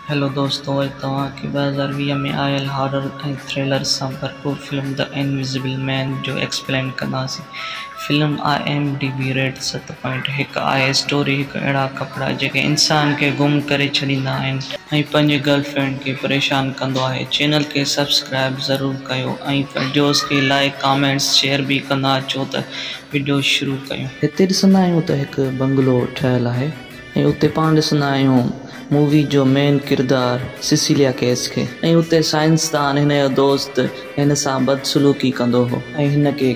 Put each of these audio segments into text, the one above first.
Hello دوستو اڄ توهان کي 2020 ۾ آيل هارر ۽ ٿرلر سان ڀرپور فلم the invisible مين جو ايڪسپلين ڪنداسين. Film I M D B rate 7.1 آهي. اسٽوري هڪ اهڙا ڪپڙا جيڪي انسان کي گم ڪري ڇڏيندا آهن ۽ پنهنجي گرل فرينڊ کي پريشان ڪندو آهي. چينل کي سبسڪرائب ضرور ڪيو ۽ وڊيوز کي لائيڪ ڪامينٽس شيئر به ڪندا اچو ته وڊيو شروع ڪيون. هتي ڏسندا آهيون ته هڪ بنگلو ٺهيل آهي. ۽ اتي پاڻ ڏسندا آهيون مووي جو مين ڪردار سسيليا ڪيس کي ۽ اتي سائنسدان هن جو دوست هن سان بدسلوڪي ڪندو هو ۽ هن کي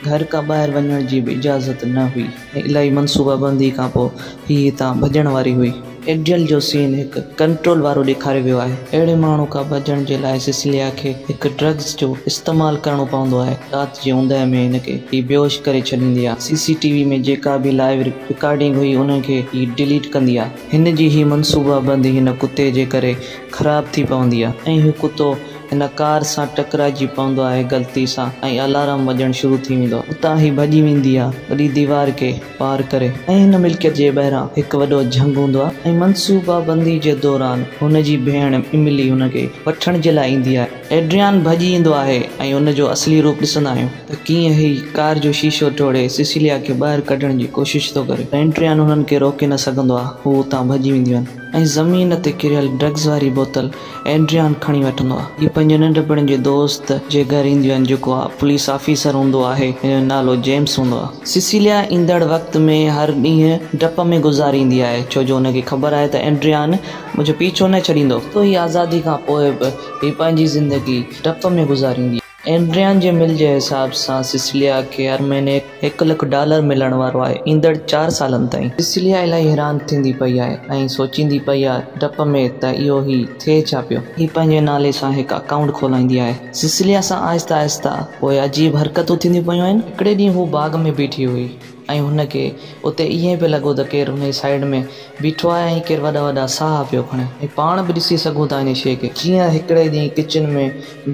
گهر کان ٻاهر وڃڻ جي به اجازت نه هئي ۽ الاهي منصوبه بندي کان پوء هي هتان ڀڄڻ واري هئي. ايڊرين جو سين هڪ ڪنٽرول وارو ڏيکاريو ويو آهي. اهڙي ماڻهو کان ڀڄڻ جي لاء سسيليا کي هڪ ڊرگس جو استعمال ڪرڻو پوندو آهي. رات جي اوندهه ۾ هن کي هي بيهوش ڪري ڇڏيندي آهي. سي سي ٽي وي ۾ جيڪا به لائيو رڪارڊنگ هئي ان کي هي ڊليٽ ڪندي آ. هن جي هي منصوبه بندي هن ڪتي جي ڪري خراب ٿي پوندي آ ۽ هي ڪتو هن ڪار سان ٽڪرائجي پوندو آهي غلطي سان ۽ الارم وڄڻ شروع ٿي ويندو آ. اتان هي ڀڄي ويندي آ وڏي ديوار کي پار ڪري ۽ هن ملڪيت جي ٻاهران هڪ وڏو جهنگ هوندو آ ۽ منصوبه بندي جي دوران هن جي ڀيڻ ايملي هن کي وٺڻ جي لاء ايندي آهي. ايڊريان ڀڄي ايندو آهي ۽ ان جو اصلي روپ ڏسندا آهيون ته ڪيئن هي ڪار جو شيشو ٽوڙي سسيليا کي ٻاهر ڪڍڻ جي ڪوشش ٿو ڪري. ايڊريان انهن کي روڪي نه سگهندو آهي، هو اتان ڀڄي وينديون آهن ۽ زمين تي ڪريل ڊرگز واري بوتل ايڊريان کڻي وٺندو آهي. هي پنهنجي ننڍپڻ جي دوست جي گهر اينديون آهن جيڪو پوليس آفيسر هوندو آهي، هن جو نالو جيمس هوندو آهي. سسيليا ايندڙ وقت ۾ هر ڏينهن ڊپ ۾ گذاريندي آهي ڇو جو هن کي خبر آهي ته ايڊريان منهنجو پيڇو نه ڇڏيندو. هي آزادي کان پوء به هي پنهنجي زندگي ڊپ ۾ گذاريندي. ايڊريان جي مل جي حساب سان سسليا کي هر مهيني هڪ لک ڊالر ملڻ وارو آهي ايندڙ 4 سالن تائين. سسليا الاهي حيران ٿيندي پئي آهي ۽ سوچيندي پئي آهي ڊپ ۾ ته اهو هي ٿئي ڇا پيو. هي پنهنجي نالي سان هڪ اڪائونٽ کولائيندي آهي. سسليا سان آهسته آهسته پوء عجيب حرڪتون ٿينديون پيون آهن. هڪڙي ڏينهن هو باغ ۾ بيٺي هئي ۽ هن کي اتي ائين پيو لڳو ته ڪير هن جي سائيڊ ۾ بيٺو آهي ۽ ڪير وڏا وڏا ساهه پيو کڻي ۽ پاڻ به ڏسي سگهون ٿا ان شيء کي. جيئن هڪڙي ڏينهن ڪچن ۾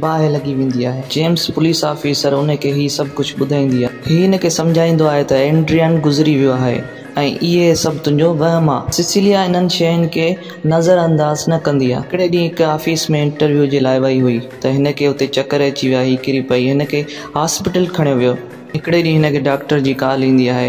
باهه لڳي ويندي آهي. جيمس پوليس آفيسر ان کي هي سڀ ڪجهه ٻڌائيندي آهي. هي هن کي سمجهائيندو آهي ته ايڊريان گذري ويو آهي ۽ اهي سڀ تنهنجو وهم آ. سسيليا انهن شين کي نظر انداز نه ڪندي آهي. هڪڙي ڏينهن هڪ آفيس ۾ انٽرويو جي لاء وئي هئي ته هن کي اتي چڪر اچي ويا هي ڪري پئي هن کي هاسپيٽل کڻيو ويو. هڪڙي ڏينهن هن کي ڊاڪٽر جي ڪال ايندي آهي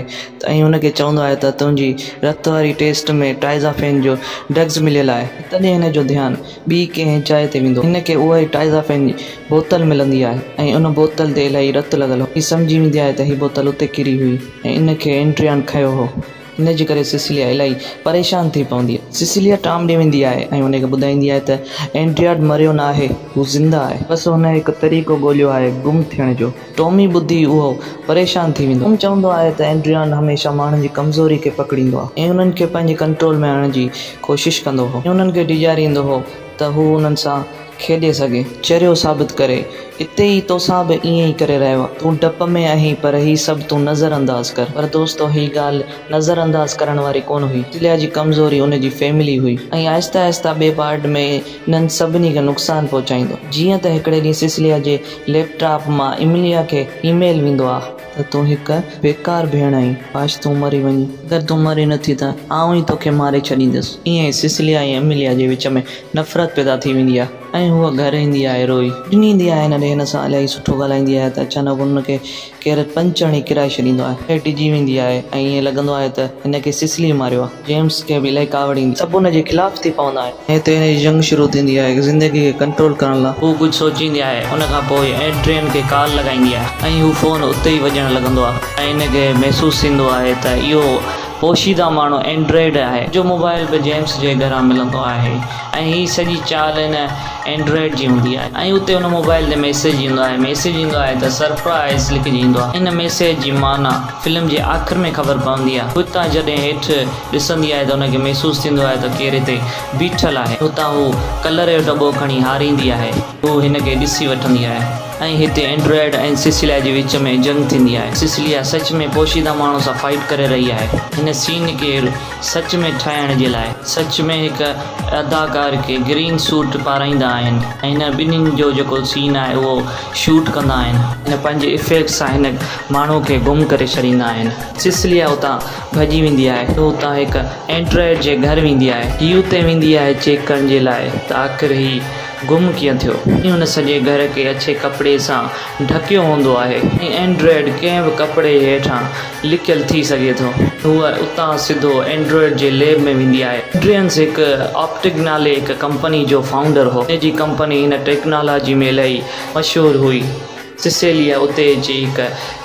۽ هن کي چوندو آهي ته تنهنجي رت واري ٽيسٽ ۾ ٽائزافين جو ڊرگز مليل آهي. تڏهن هن جو ڌيان ٻي ڪنهن جاء تي ويندو. هن کي اها ئي ٽائزافين جي بوتل ملندي آهي ۽ ان بوتل تي الاهي رت لڳل هو. هي سمجهي ويندي آهي ته هي بوتل اتي ڪري هئي ۽ ان کي ايڊريان کنيو هو. ان جي ڪري سسليا الاهي پريشان ٿي پوندي آهي. سسليا ٽام ڏي ويندي آهي ۽ ان کي ٻڌائيندي آهي ته ايڊريان مريو نه آهي، هو زنده آهي. بس هن هڪ طريقو ڳوليو آهي گم ٿيڻ جو. ٽامي ٻڌي اهو پريشان ٿي ويندو. ٽام چوندو آهي ته ايڊريان هميشه ماڻهن جي ڪمزوري کي پڪڙيندو آهي ۽ انهن کي پنهنجي ڪنٽرول ۾ آڻڻ جي ڪوشش ڪندو هو ۽ انهن کي ڊيڄاريندو هو ته هو انهن سان کيڏي سگهي. چريو ثابت ڪري. اتي ئي توسان به ائين ئي ڪري رهيو آهي. تون ڊپ ۾ آهين پر هي سڀ تون نظر انداز ڪر. پر دوستو هي ڳالهه نظر انداز ڪرڻ واري ڪونه هئي. سسليا جي ڪمزوري ان جي فيملي هئي. ۽ آهستي آهستي ٻئي پارٽ ۾ انهن سڀني کي نقصان پهچائيندو. جيئن ته هڪڙي ڏينهن سسليا جي ليپ ٽاپ مان ايمليا کي اي ميل ويندو آ. ته تون هڪ بيڪار ڀيڻ آهين، ڪاش تون مري وڃين. اگر تون مرين نه ٿي ته آئون ئي توکي ماري ڇڏيندس. ائين ئي سسليا ۽ ايميليا جي وچ ۾ نفرت پيدا ٿي ويندي آهي ۽ هوء گهر ايندي آهي روئي ڏنيندي آهي. هن ڏي هن سان الاهي سٺو ڳالهائيندي آهي ته اچانڪ هن کي ڪير پنچ هڻي ڪيرائي ڇڏيندو آهي. هيء ڊڄي ويندي آهي ۽ ائين لڳندو آهي ته هن کي سسليء ماريو آهي. جيمس کي به الاهي ڪاوڙ ايندي. سڀ ان جي خلاف ٿي پوندا آهن. هتي هن جي جنگ شروع ٿيندي آهي زندگي کي ڪنٽرول ڪرڻ لاء. هوء ڪجهه سوچيندي آهي. ان کان پوء ايڊرين کي ڪال لڳائيندي آهي ۽ هو فون اتي ئي وڄڻ لڳندو آهي ۽ هن کي محسوس ٿيندو آهي ته اهو پوشيده ماڻهو اينڊرائيڊ آهي جو موبائل به جيمس جي گهران ملندو آهي ۽ هي سڄي چال هن اينڊرائيڊ جي هوندي آهي ۽ اتي ان موبائل تي ميسيج ايندو آهي ميسيج ايندو آهي ته سرپرائز لکجي ايندو آهي ان ميسيج جي معنيٰ فلم جي آخر ۾ خبر پوندي آهي. هتان جڏهن هيٺ ڏسندي آهي ته هن کي محسوس ٿيندو آهي ته ڪير هتي بيٺل آهي. هتان هو ڪلر جو ڊٻو کڻي هاريندي آهي. هو هن کي ڏسي وٺندي آهي ۽ هتي اينڊرائيڊ ۽ سسيليا جي وچ ۾ جنگ ٿيندي آهي. سسيليا سچ ۾ پوشيده ماڻهو سان فائيٽ ڪري رهي آهي. هن سين کي سچ ۾ ٺاهڻ جي لاء سچ ۾ هڪ اداڪار کي گرين سوٽ پارائيندا آهن ۽ هن ٻنهين جو جيڪو سين آهي اهو شوٽ ڪندا آهن. هن پنهنجي افيڪٽ سان هن ماڻهو کي گم ڪري ڇڏيندا آهن. سسليا اتان ڀڄي ويندي آهي. هو اتان هڪ اينڊرائيڊ جي گهر ويندي آهي. هي اتي ويندي آهي چيڪ ڪرڻ جي لاء ته آخر هي گم ڪيئن ٿيو. ۽ هن سڄي گهر کي اڇي ڪپڙي سان ڍڪيو هوندو آهي ۽ اينڊرائيڊ ڪنهن به ڪپڙي جي هيٺان لڪيل ٿي سگهي ٿو. هوء اتان سڌو اينڊرائيڊ جي ليب ۾ ويندي آهي. ايڊرينس هڪ آپٽڪ نالي هڪ ڪمپني جو فائونڊر هو. هن جي ڪمپني هن ٽيڪنالاجي ۾ الاهي مشهور هئي. سسيليا اتي اچي هڪ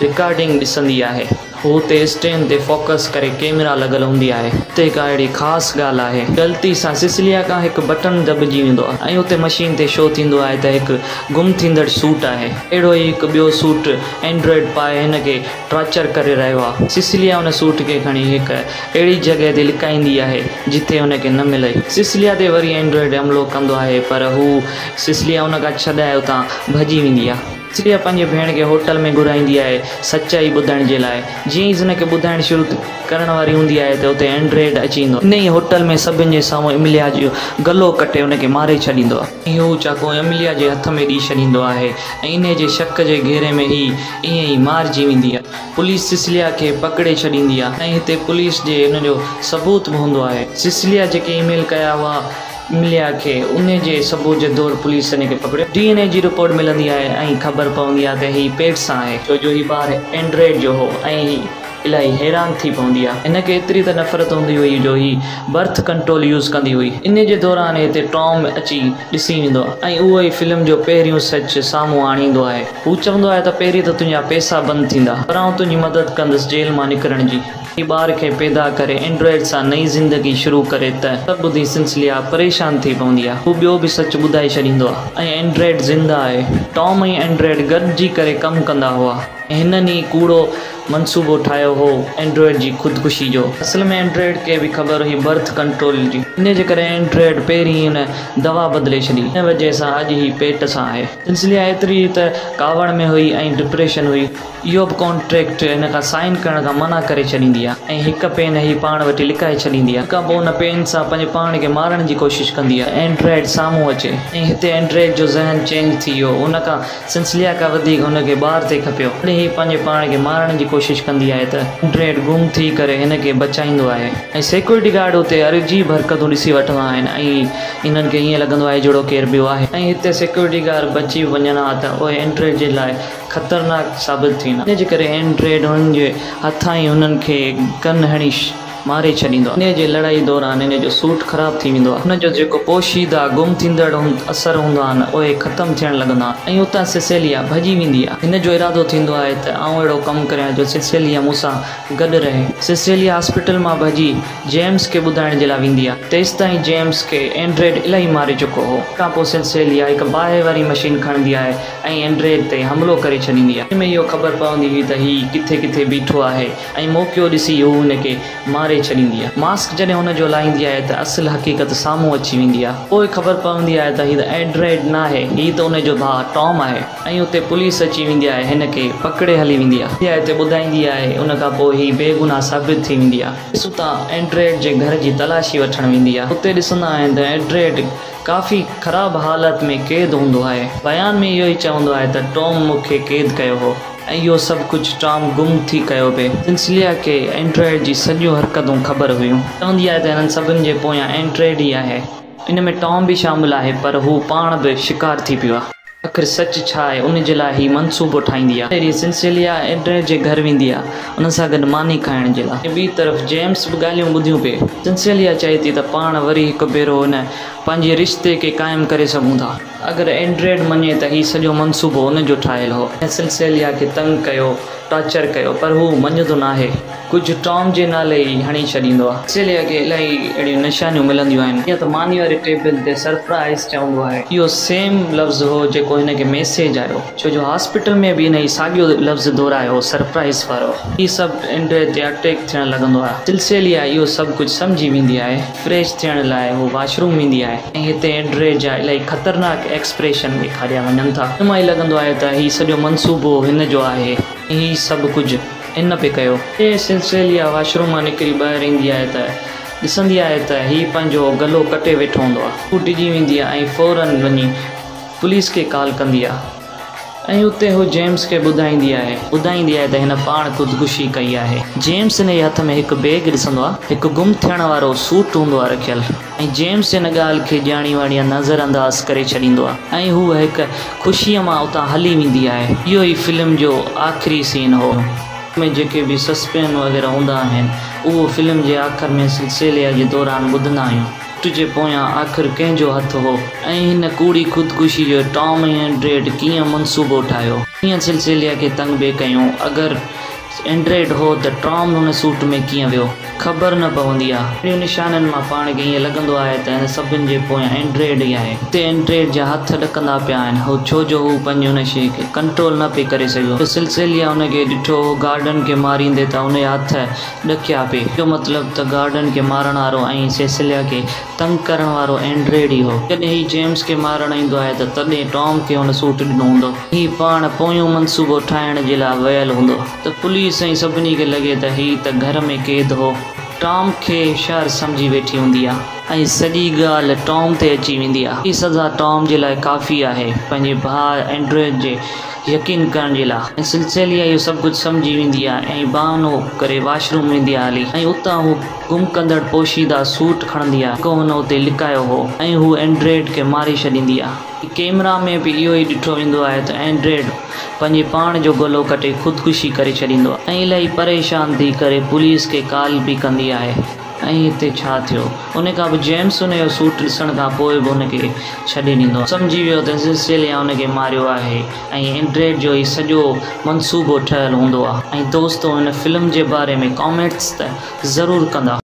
رڪارڊنگ ڏسندي آهي. هو اتي اسٽينڊ تي فوڪس ڪري ڪيمرا لڳل هوندي آهي. اتي ڪا اهڙي خاص ڳالهه آهي. غلطي سان سسليا کان هڪ بٽڻ دٻجي ويندو آهي ۽ اتي مشين تي شو ٿيندو آهي ته هڪ گم ٿيندڙ سوٽ آهي. اهڙو ئي هڪ ٻيو سوٽ اينڊرائيڊ پائي هن کي ٽارچر ڪري رهيو آهي. سسليا ان سوٽ کي کڻي هڪ اهڙي جڳهه تي لڪائيندي آهي جتي هن کي نه ملي. سسليا تي وري اينڊرائيڊ حملو ڪندو آهي پر هو سسليا ان کان ڇڏائي اتان ڀڄي ويندي آهي. سسليا پنهنجي ڀيڻ کي هوٽل ۾ گهرائيندي آهي سچائي ٻڌائڻ جي لاء. جيئن ئي هن کي ٻڌائڻ شروع ڪرڻ واري هوندي آهي ته اتي اينڊريڊ اچي ايندو آهي. انهيء هوٽل ۾ سڀن جي سامهون ايميليا جو گلو ڪٽي هن کي ماري ڇڏيندو آهي. ۽ هو چاقو ايميليا جي هٿ ۾ ڏئي ڇڏيندو آهي ۽ انهيء جي شڪ جي گهيري ۾ هي ائين ئي مارجي ويندي آهي. پوليس سسليا کي پڪڙي ڇڏيندي آهي ۽ هتي پوليس جي ان جو ثبوت به هوندو آهي. سسليا جيڪي اي ميل ڪيا هئا ايميليا کي انهي جي ثبوت جي طور پوليس ان کي پڪڙيو. ڊي اين اي جي رپورٽ ملندي آهي ۽ خبر پوندي آهي ته هي پيٽ سان آهي. ڇو جو هي ٻار اينڊريڊ جو هو ۽ هي الاهي حيران ٿي پوندي آهي. هن کي ايتري ته نفرت هوندي هئي جو هي برٿ ڪنٽرول يوز ڪندي هئي. انهي جي دوران هتي ٽام اچي ڏسي ويندو آهي ۽ اهو ئي فلم جو پهريون سچ سامهون آڻيندو آهي. هو چوندو آهي ته پهرين ته تنهنجا پئسا بند ٿيندا پر آئون تنهنجي مدد ڪندس جيل مان نڪرڻ جي. هي ٻار کي پيدا ڪري اينڊرائيڊ سان نئين زندگي شروع ڪري ته سڀ ٻڌي سنسليا پريشان ٿي پوندي آ. هو ٻيو به سچ ٻڌائي ڇڏيندو آ ۽ اينڊرائيڊ زنده آهي. ٽام ۽ اينڊرائيڊ گڏجي ڪري ڪم ڪندا هئا ۽ هنن ئي ڪوڙو منصوبو ٺاهيو هو اينڊرائيڊ جي خودڪشي جو. اصل ۾ اينڊرائيڊ کي به خبر هئي برٿ ڪنٽرول جي انهي جي ڪري اينڊرائيڊ پهرين هن دوا بدلي ڇڏي ان وجه سان اڄ هي پيٽ سان آهي. سنسليا ايتري ته ڪاوڙ ۾ هئي ۽ ڊپريشن هئي. اهو به ڪانٽريڪٽ هن کان سائن ڪرڻ کان منع ڪري ڇڏيندي آهي ۽ هڪ پين هي پاڻ وٽ لڪائي ڇڏيندي آهي. ان کان پوء ان پين سان پنهنجي پاڻ کي مارڻ جي ڪوشش ڪندي آهي. اينڊرائيڊ سامهون اچي ۽ هتي اينڊرائيڊ جو ذهن چينج ٿي ويو. ان کان سنسليا کان وڌيڪ هن کي ٻار تي کپيو. جڏهن هي پنهنجي پاڻ کي مارڻ جي ڪوشش ڪندي آهي ته اينڊرائيڊ گم ٿي ڪري هن کي بچائيندو آهي ۽ سيڪيورٽي گارڊ اتي عجيب حرڪتون ڏسي وٺندا آهن ۽ انهن کي ائين لڳندو آهي جهڙو ڪير ٻيو آهي ۽ هتي سيڪيورٽي گارڊ بچي وڃن ها ته اهي اينڊرائيڊ جي لاء خطرناڪ ثابت ٿيندا. ان جي ڪري اينڊريڊ هنن جي هٿان ئي هنن کي گن هڻي ماري ڇڏيندو آهي. انهيء جي لڙائي دوران هن جو سوٽ خراب ٿي ويندو آهي. هن جو جيڪو پوشيده گم ٿيندڙ اثر هوندا آهن، اهي ختم ٿيڻ لڳندا آهن ۽ اتان سيسيليا ڀڄي ويندي آهي. هن جو ارادو ٿيندو آهي ته آئون اهڙو ڪم ڪريان جو سيسيليا مون سان گڏ رهي. سيسيليا هاسپيٽل مان ڀڄي جيمس کي ٻڌائڻ جي لاء ويندي آهي. تيستائين جيمس کي اينڊريڊ الاهي ماري چڪو هو. ان کان پوء سيسيليا هڪ باهه واري مشين کڻندي آهي ۽ اينڊريڊ تي حملو ڪري ڇڏيندي آهي. ان ۾ اهو خبر پوندي هئي ته هي ڪٿي ڪٿي بيٺو آهي ۽ موقعو ڏسي هو هن کي ماري ڇڏيندي آهي. ماسڪ جڏهن هن جو لاهيندي آهي ته اصل حقيقت سامهون اچي ويندي آهي. پوء خبر پوندي آهي ته هي ته اينڊريڊ ناهي، هي ته ان جو ڀاء ٽام آهي ۽ اتي پوليس اچي ويندي آهي هن کي پڪڙي هلي ويندي آهي. اتي ٻڌائيندي آهي ان کان پوء هي بيگناهه ثابت ٿي ويندي آهي. پوليس اتان اينڊريڊ جي گهر جي تلاشي وٺڻ ويندي آهي. اتي ڏسندا آهن ته اينڊريڊ ڪافي خراب حالت ۾ قيد هوندو آهي. بيان ۾ اهو ئي چوندو آهي ته ٽام مون کي قيد ڪيو هو ۽ اهو سڀ ڪجهه ٽام گم ٿي ڪيو پئي. سنسليا کي اينڊرائيڊ جي سڄيون حرڪتون خبر هيون. چوندي آهي ته هنن سڀن جي پويان اينڊرائيڊ ئي آهي. ان ۾ ٽام به شامل آهي پر هو پاڻ به شڪار ٿي پيو آهي. آخر سچ ڇا آهي ان جي لاء هي منصوبو ٺاهيندي آهي. هيڏي سنسيليا اينڊريڊ جي گهر ويندي آهي ان سان گڏ ماني کائڻ جي لاء. ٻي طرف جيمس به ڳالهيون ٻڌيون پئي. سنسيليا چئي ٿي ته پاڻ وري هڪ ڀيرو ان پنهنجي رشتي کي قائم ڪري سگهون ٿا. اگر اينڊريڊ مڃي ته هي سڄو منصوبو ان جو ٺاهيل هو. هن سنسيليا کي تنگ ڪيو، ٽارچر ڪيو پر هو مڃندو ناهي. ڪجهه ٽام جي نالي ئي هڻي ڇڏيندو آهي. سيليا کي الاهي اهڙيون نشانيون ملنديون آهن. جيئن ته ماني واري ٽيبل تي سرپرائز چوندو آهي. اهو سيم لفظ هو جيڪو هن کي ميسيج آيو. ڇو جو هاسپيٽل ۾ به هن هي ساڳيو لفظ دهرايو هو سرپرائز وارو. هي سڀ اينڊري تي اٽيڪ ٿيڻ لڳندو آهي. سلسيليا اهو سڀ ڪجهه سمجهي ويندي آهي. فريش ٿيڻ لاء هو واش روم ويندي آهي ۽ هتي اينڊري جا الاهي خطرناڪ ايڪسپريشن ڏيکاريا وڃن ٿا. ان مان ئي لڳندو آهي ته هي سڄو منصوبو هن جو آهي ۽ هي سڀ ڪجهه. هن پئي ڪيو. جيئن سنسيليا واش روم مان نڪري ٻاهر ايندي آهي ته ڏسندي آهي ته هي پنهنجو گلو ڪٽي ويٺو هوندو آهي. هو ڊڄي ويندي آهي ۽ فورن وڃي پوليس کي ڪال ڪندي آهي ۽ اتي هو جيمس کي ٻڌائيندي آهي. ٻڌائيندي آهي ته هن پاڻ خودڪشي ڪئي آهي. جيمس هن جي هٿ ۾ هڪ بيگ ڏسندو آهي. هڪ گم ٿيڻ وارو سوٽ هوندو آهي رکيل ۽ جيمس ان ڳالهه کي ڄاڻي واڻي نظر انداز ڪري ڇڏيندو آهي ۽ هوء هڪ خوشيء مان اتان هلي ويندي آهي. اهو ئي فلم جو آخري سين هو. ۾ جيڪي به سسپين وغيره هوندا آهن اهو فلم جي آخر ۾ سلسلي جي دوران ٻڌندا آهيون. سوٽ جي پويان آخر ڪنهن جو هٿ هو ۽ هن ڪوڙي خودڪشي جو ٽام ۽ اينڊريڊ ڪيئن منصوبو ٺاهيو؟ ڪيئن سلسليا کي تنگ پئي ڪيون؟ اگر اينڊريڊ هو ته ٽام هن سوٽ ۾ ڪيئن ويو؟ خبر نه پوندي آ. اهڙين نشانين مان پاڻ کي ائين لڳندو آهي ته هن سڀن جي پويان اينڊريڊ ئي آهي. هتي اينڊريڊ جا هٿ ڏڪندا پيا آهن هو ڇو جو هو پنهنجي ان شيء کي ڪنٽرول نه پئي ڪري سگهيو. سلسليا ان کي ڏٺو هو گارڊن کي ماريندي ته ان جا هٿ ڏڪيا پئي. اهو مطلب ته گارڊن کي مارڻ وارو ۽ سيسليا کي تنگ ڪرڻ وارو اينڊريڊ ئي هو. جڏهن هي جيمس کي مارڻ ايندو آهي ته تڏهن ٽام کي هن سوٽ ڏنو هوندو. هي پاڻ پويون منصوبو ٺاهڻ جي لاء ويل هوندو. ته پوليس ۽ سڀني کي لڳي ته هي ته گهر ۾ قيد هو. ٽام کي هوشيار سمجهي ويٺي هوندي آ. ۽ سڄي ڳالهه ٽام تي اچي ويندي آ. هي سزا ٽام جي لاء ڪافي آهي پنهنجي ڀاء اينڊريڊ جي يقين ڪرڻ جي لاء. ۽ سلسليا اهو سڀ ڪجهه سمجهي ويندي آهي ۽ بهانو ڪري واش روم ويندي آهي هلي ۽ اتان هو گم ڪندڙ پوشيده سوٽ کڻندي آهي جيڪو هن اتي لڪايو هو ۽ هو اينڊريڊ کي ماري ڇڏيندي آهي. ڪيمرا ۾ به اهو ئي ڏٺو ويندو آهي ته اينڊريڊ پنهنجي پاڻ جو گلو ڪٽي خودڪشي ڪري ڇڏيندو آهي ۽ الاهي پريشان ٿي ڪري پوليس کي ڪال به ڪندي آهي. ۽ هتي ڇا ٿيو؟ ان کان پوء جيمس ان جو سوٽ ڏسڻ کان پوء به ان کي ڇڏي ڏيندو. سمجهي ويو ته سيسيليا ان کي ماريو آهي ۽ اينڊريڊ جو هي سڄو منصوبو ٺهيل هوندو آهي. ۽ دوستو هن فلم جي باري ۾ ڪامينٽس ته ضرور ڪندا.